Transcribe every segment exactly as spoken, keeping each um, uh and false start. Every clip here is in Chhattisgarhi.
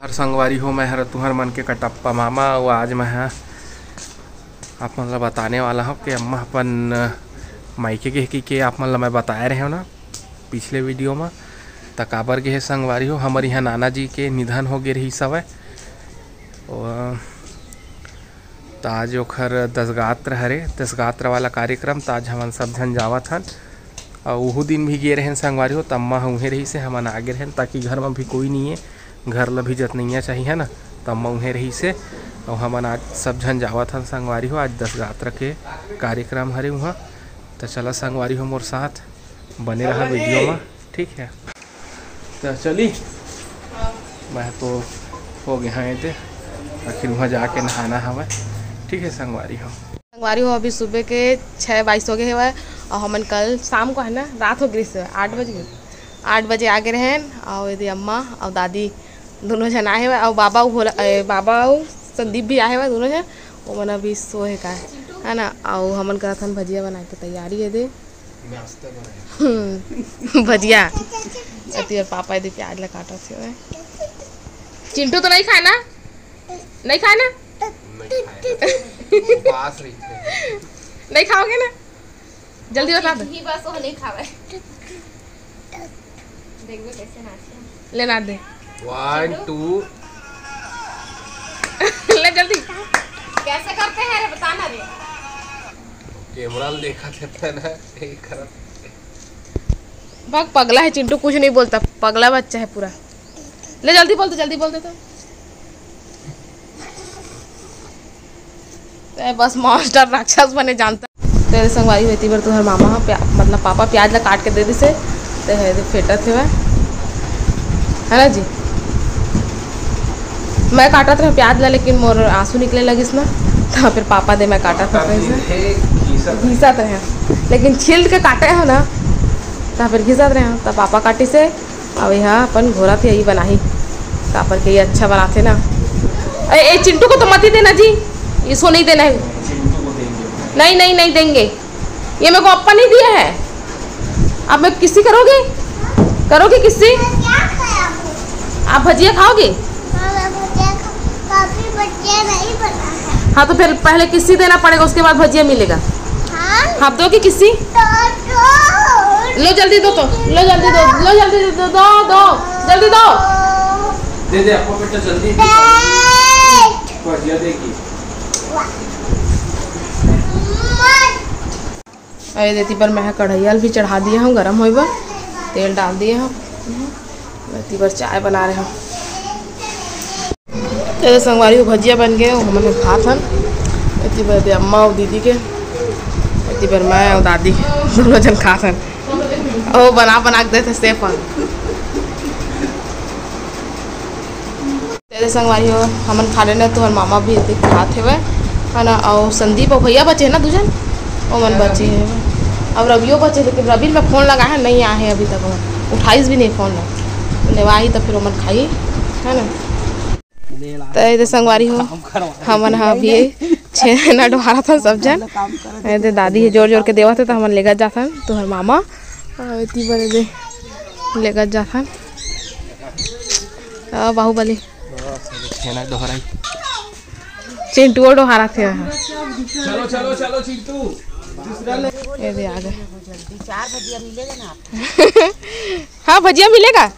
हर संगवारी हो, मैं हर तुहर मन के कटप्पा मामा, अउ आज मैं ह आप मन ला बताने वाला हूँ कि अम्मा अपन, अ, मायके गे हे कि के आप मन ला मैं बताए रहे हो ना पिछले वीडियो में, त काबर गे हे संगवारी हो, हमर यहाँ नाना जी के निधन हो गे रहिस हवय। अउ त आज ओखर दसगात्र हरे, दसगात्र वाला कार्यक्रम, त आज हमन सब झन जावत हन। अउ उहू दिन भी गे रहेन संगवारी हो, त अम्मा ह उहें रहिसे, हमन आगे रहेन, ताकि घर म भी कोई नइ हे, घर ल भी जतनैया चाही, है ना, त अम्मा उहें रहिसे। अउ हमन आज सब झन जावत हन संगवारी हो, आज दसगात्र के कार्यक्रम हरे उहाँ। त चला संगवारी हो, मोर साथ बने रहा वीडियो म, ठीक है। त चली, मैं तो हो गया हाँ एदे, आखिर वहाँ जाके नहाना हवय। ठीक है संगवारी हो। संगवारी हो, अभी सुबह के छः बाईस हो गए हवय, अउ हमन कल शाम को, है ना, रात हो गई से आठ बजे, आठ बजे आ गए रहेन, अउ एदे अम्मा अउ दादी दोनों झन आए हवय, अउ बाबा अउ भोला, ए, बाबा अउ संदीप भी आए हवय, दोनों झन। ओमन अभी सोए का, है ना, अउ हमन करत हन भजिया बनाए के तैयारी। एदे नाश्ता बनाए। हम्म, भजिया। अति और पापा एदे प्याज ला काटत हवय। चिंटू तो नहीं खाना, नहीं खाना। नहीं खाएगा। बास रही थे। नहीं खाओगे ना, जल्दी बता दो। ही बस वो नहीं खावे। देखबे कैसे नाचे। ले ना दे। One, two। ले जल्दी। कैसे करते हैं रे, बताना रे। कैमरा में देखा था ना, यही करत। भाग, पगला है चिंटू, कुछ नहीं बोलता, पगला बच्चा है पूरा। ले जल्दी बोल दे, जल्दी बोल दे तो। ते बस मॉन्स्टर राक्षस बने जानता। तेरे संगवारी होती बर तुहर मामा ह प्या-, मतलब पापा प्याज ला काट के दे दिसे, ते है दे फेंटत हेवय, है ना जी। मैं काटत रहे प्याज ला, लेकिन मोर आंसू निकले लगिस ना, तो फिर पापा दे मैं काटत रहे। घिसत रहे, लेकिन छील के काटे हो ना, तो फिर घिसत रहे, तो पापा काटिसे। अब यहाँ अपन घोरा थे, यही बनाही, काबर के ये अच्छा बनाते ना। ए, ए, चिंटू को तो मत ही देना जी, इसको नहीं देना है। चिंटू को देंगे। नहीं, नहीं, नहीं देंगे, ये मेरे को अपन ही दिया है। अब मैं किस्सी करोगे, करोगे किस्सी? आप भजिया खाओगे? हाँ, तो फिर पहले किस्सी देना पड़ेगा, उसके बाद भजिया मिलेगा। हाँ? आप दोगे किस्सी? लो जल्दी दो तो, लो जल्दी दो, लो जल्दी दो, दो, दो, जल्दी दो। दे दे आपको बेटा, जल्दी दे। भजिया देगी। अरे देती पर मैं कढ़ैया भी चढ़ा दिए हूँ गरम होए बर, तेल डाल दिए हूँ। देती पर चाय बना रहे हूँ। चलो संगवारी हो, भजिया बन गए, हमन ह खात हन। एती बर दे अम्मा अउ दीदी के, एती बर मैं अउ दादी दोनों जन खात हन। ओ बना बना के देते सेफ हन। तेरे संगवारी हो, हमन खा लेना, तुहर मामा भी एती खात हेवय, है ना, अउ संदीप अउ भैया बचे हे ना दू जन, ओमन बचे हे। अब रवियो बचे, लेकिन रवि ल मैं फोन लगाए हे, नहीं आए हे अभी तक, ओमन उठाइस भी नहीं फोन ला। लेवाही त फिर ओमन खाही, है ना। त एदे संगवारी हो, हमन ह अभी छेना डोहारत हन सब जन। एदे दादी ह जोर जोर के देवत हे, त हमन लेगत जाथन तुहर मामा। अउ एती बर एदे लेगत जाथन। आ, बाहुबली। छेना डोहराई। चिंटुओ डोहारत हे। चलो, चलो, चलो, चिंटू। दूसरा ले। एदे आ गए। हाँ, भजिया मिलेगा।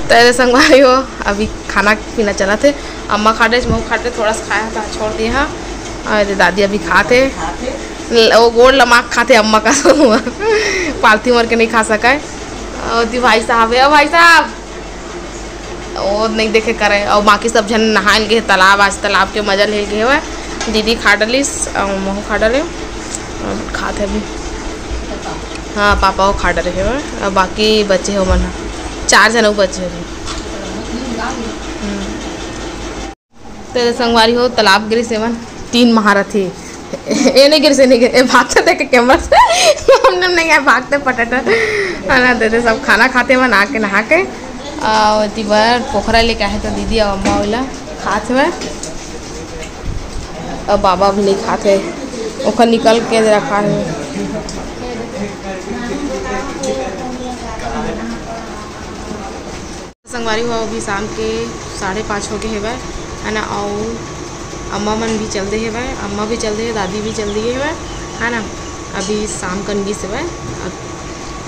त एदे संगवारी हो, अभी खाना पीना चलत हे। अम्मा खाटे, महू खाटे, थोड़ा सा खाया था, छोड़ दिए हाँ। अउ एदे दादी अभी खात हे। ल-, वो गोड़ लमाक खात हे अम्मा का। पालथी मर के नहीं खा सका है। अउ दी भाई साहब हे, ओ भाई साहब। वो नहीं देखे करे। अउ बाकी सब झन नहाए ल गे हे तालाब, आज तालाब के मजा ले ल गे हवय। दीदी खा डलिस, अउ महू खा डले, अउ खात हे अभी। हाँ, पापा वो खा डले हवय, अउ बाकी बचे हे ओमन ह, चार झन अउ बचे हे अभी। हम्म। तेरे संगवारी हो, तालाब गिरिस एमन तीन महारथी। ए नहीं गिरिस, ए नहीं गिरिस, ए भागते देखे कैमरा से। हमने नहीं आए, भागते पटट। है ना, देते सब खाना खाते मन आके नहा के। अउ एती बर पोखरा लेके आहे तो दीदी अउ अम्मा ओला खात हवय। अउ बाबा भी नहीं खात हे, ओखर निकल के रखा हे। संगवारी हो, अभी शाम के साढ़े पाँच हो गए हेवय, है ना। अउ अम्मा मन भी चल दे हेवय, अम्मा भी चल दे हे, दादी भी चल दे हेवय, है ना। अभी शाम कन बीस हेवय,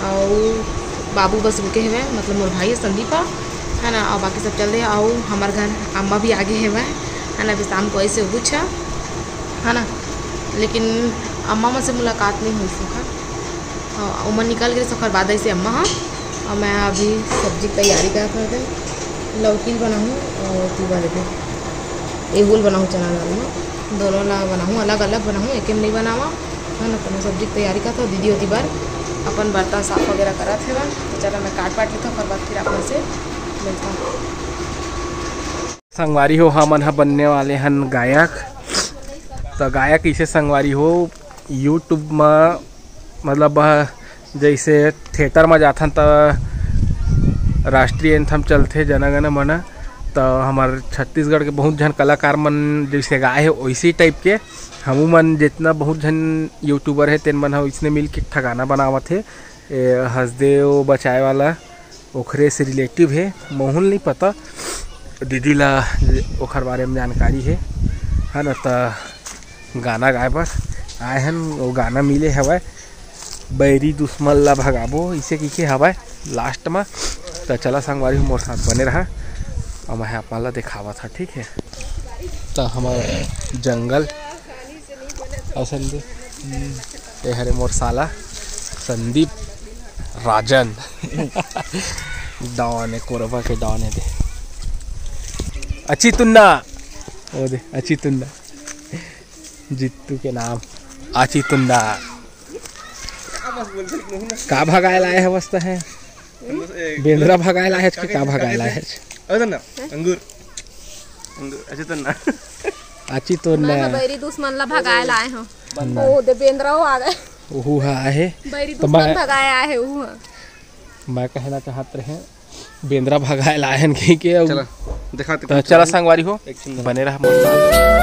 अउ बाबू बस रुके हेवय, मतलब मोर भाई संदीप ह, है ना। अउ बाकी सब चल दे हे, अउ हमर घर अम्मा भी आगे हेवय, है ना। अभी शाम को ऐसे कुछ है, है ना, लेकिन अम्मा मन से मुलाकात नहीं हुई सका। हाँ, ओमन निकल गए, ओकर बाद ऐसे अम्मा ह। और मैं अभी सब्जी की तैयारी करत हूँ। लौकी बनाहूँ और तिवर के एहुल बनाहूँ, चना दाल में दोनों ला बनाहूँ, अलग अलग बनाहूँ, एक में नहीं बनावा, है ना। तो मैं सब्जी की तैयारी करत हूँ, दीदी ओती बार अपन बर्तन साफ वगैरह करत हे। तो चला मैं काट पाट लेता हूँ, ओकर बाद फिर आप मन से मिलता हूँ। संगवारी हो, हमन ह बनने वाले हन गायक। त गायक इसे संगवारी हो, YouTube म, मतलब, अ, जैसे थिएटर म जाथन त राष्ट्रीय एंथम चलथे, जन गण मन। त हमर छत्तीसगढ़ के बहुत झन कलाकार मन जैसे गाए हे, वैसी टाइप के हमू मन जितना बहुत झन YouTuber हे, तेन मन ह इसने मिल के एक ठा गाना बनावत हे। ए, हसदेव बचाए वाला ओखरे से रिलेटिव हे, मोहन नहीं पता, दीदी ला ओखर बारे में जानकारी हे, है ना। त गाना गाए बर आए हन, वो गाना मिले हवय, बैरी दुश्मन ला भगाबो, इसे कहिके हवय लास्ट में। त चला संगवारी हो, मोर साथ बने रहा, और मैं आप मन ला दिखावत हा, ठीक है। त हमर जंगल असन दे। ये हरे मोर साला संदीप राजन। डॉन है, कोरबा के डॉन है दे। अची तुन्ना। ओ दे, अची तुन्ना। जित्तू के नाम। अची तुन्ना। का भगाए लाए है बस्ता है? बेंदरा भगाए लाए है कि का भगाए लाए है? अरे ना, अंगूर। अंगूर, अची तुन्ना। अची तुन्ना। मैं बैरी दुश्मन ला भगाए लाए हूँ। ओ दे बेंदरा हो आ गए। ओहू हा आहे। बैरी तो दुश्मन मैं भगाए आए है ओहू हा। मैं कहना चाहत रहे बेंदरा भगाए लाए हन कहि के। चला, दिखा तो चला संगवारी हो, एक छिन बने रहा मोर साथ।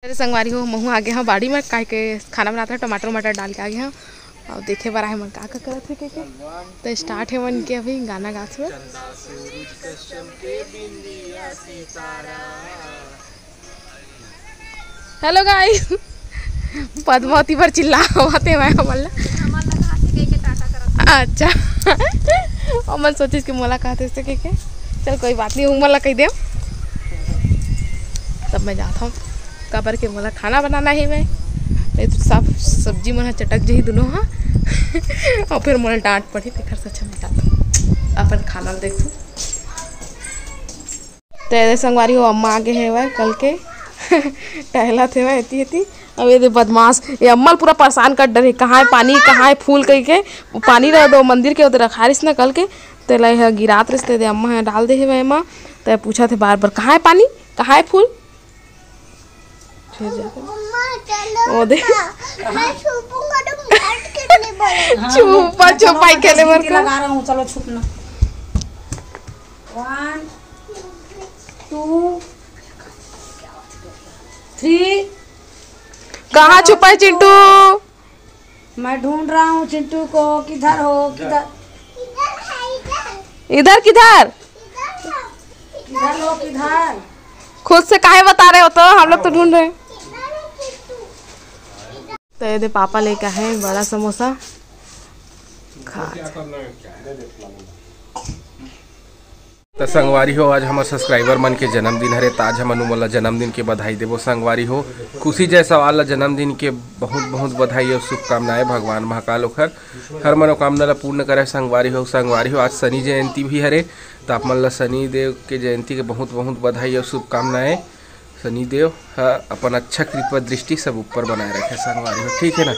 अरे संगवारी हो, महू आगे हाँ बाड़ी में, काहे के खाना बनाता है, टमाटर वमाटर डाल के आगे हाँ। अब देखे बर आहे मन का का करत हे के, के। तो स्टार्ट हे मन के अभी गाना गात हुए। हेलो गाइस, पद्मावती पर चिल्ला हुआ थे मैं बोल। अच्छा, और मन सोचिस कि मोला कहते से के, के। चल कोई बात नहीं, उमर ला कही दे। तब मैं जाता हूँ। काबर के मोला खाना बनाना हे मैं, नहीं तो सब सब्जी मन ह चटक जही दोनों हा। और फिर मोला डांट पड़ही, तेखर से अच्छा मैं जात हूँ अपन खाना ल देखूँ। तो ये संगवारी हो, अम्मा आगे हे वह कल के टहलत हे वह एती एती। अब ये दे बदमाश, ये अम्मा ल पूरा परेशान कर डरे, कहाँ है पानी, कहाँ है फूल कह के। वो पानी रह दो मंदिर के उधर रखा रहिस ना कल के, तेला यह गिरात रहिस, ते दे अम्मा ह डाल दे हे वह एमा। ते पूछत हे बार बार, "कहाँ है पानी, कहाँ है फूल?" फिर जाके मम्मा, चलो ओ दे। ना। मैं छुपूंगा तो मार के नहीं बोले। हाँ, छुपा मैं छुपाई चलो, खेले मैं बर का। लगा रहा हूँ, चलो छुपना। One, two, three। कहाँ छुपा है चिंटू? मैं ढूंढ रहा हूँ चिंटू को, किधर हो, किधर? इधर किधर? किधर हो, किधर? खुद से काहे बता रहे हो तो, हम लोग तो ढूंढ रहे हैं। तो ये दे पापा लेके आए हैं बड़ा समोसा, खा। त संगवारी हो, आज हमर सब्सक्राइबर मन के जन्मदिन हरे, त आज हमन उमन ला जन्मदिन के बधाई देबो। संगवारी हो, खुशी जायसवाल ला जन्मदिन के बहुत बहुत बधाई और शुभकामनाएं। भगवान महाकाल ओखर हर मनोकामना ला पूर्ण करे। संगवारी हो, संगवारी हो, आज शनि जयंती भी हरे, त आप मन ला शनि देव के जयंती के बहुत बहुत बधाई और शुभकामनाएं। शनि देव ह अपन अच्छा कृपा दृष्टि सब ऊपर बनाए रखे संगवारी हो, ठीक है ना।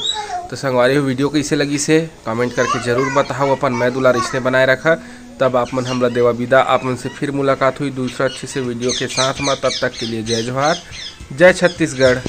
तो संगवारी हो, वीडियो कैसे लगिस हे, कमेंट करके जरूर बताओ। अपन मैं दुलार इसने बनाए रखा, तब आप मन हमला देवा विदा। आप मन से फिर मुलाकात हुई दूसरा अच्छे से वीडियो के साथ में। तब तक के लिए जय जोहार, जय छत्तीसगढ़।